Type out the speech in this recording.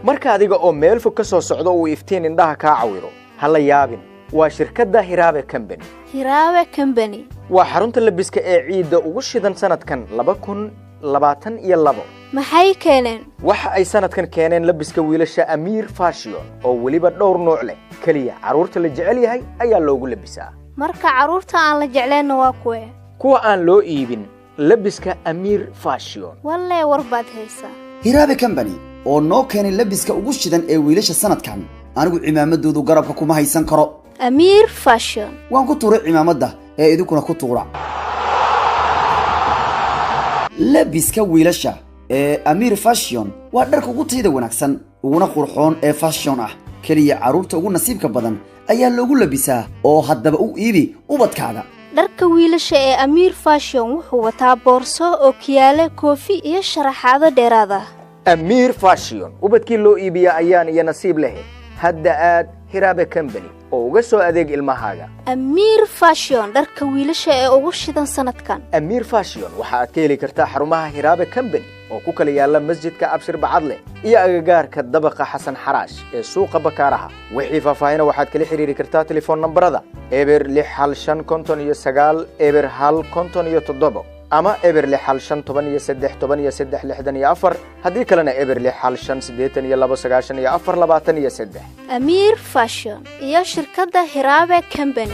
Marka adiga oo meel fog ka soo socdo uu iftiin indhaha kaa cawiro, ha la yaabin, waa shirkadda Hiraabe Company. Hiraabe Company. Waa xarunta labiska ee ciidda ugu shidan sanadkan 2022. Maxay keeneen? Waxa ay sanadkan keeneen labiska wiilasha Amiir Fashion oo weliba dhowr nooc leh. Keliya carruurta la jecel yahay ayaa loogu labisaa. Marka carruurta aan la jeclaynna waa kuwe? Kuwa aan loo iibin labiska Amiir Fashion. Wallee, war baad haysaa. Hiraabe Company oo noo keenay labiska ugu shidan ee wiilasha sanadkan. Anigu cimaamadoodu garabka kuma haysan karo. Amiir Fashion. Waan ku tuuray cimaamadda ee idinkuna ku tuura. Labiska wiilasha ee Amiir Fashion waa dharka ugu tayada wanaagsan, uguna qurxoon ee fashion ah. Keliya carruurta ugu nasiibka badan ayaa loogu labisaa, oo haddaba u iibi ubadkaaga. Dharka wiilasha ee Amiir Fashion wuxuu wataa boorso, ookiyaale, koofi iyo sharaxaado dheeraad ah. Amiir Fashion ubadkii loo iibiya ayaan iyo nasiib leh. Hadda aad Hiraabe Company oo uga soo adeeg ilmahaaga. Amiir Fashion, dharka wiilasha ee ugu shidan sanadkan. Amiir Fashion waxa aad ka heli kartaa xarumaha Hiraabe Company oo ku kala yaala Masjidka Abshir Bacadle iyo agagaarka dabaqa Xasan Xaraash ee suuqa Bakaaraha. Wixii faahfaahina waxaad kala xiriiri kartaa telefoon nambarada 0615590157 ama 0615131364, haddii kalena 0615829423. Amiir Fashion iyo shirkadda Hiraabe Company.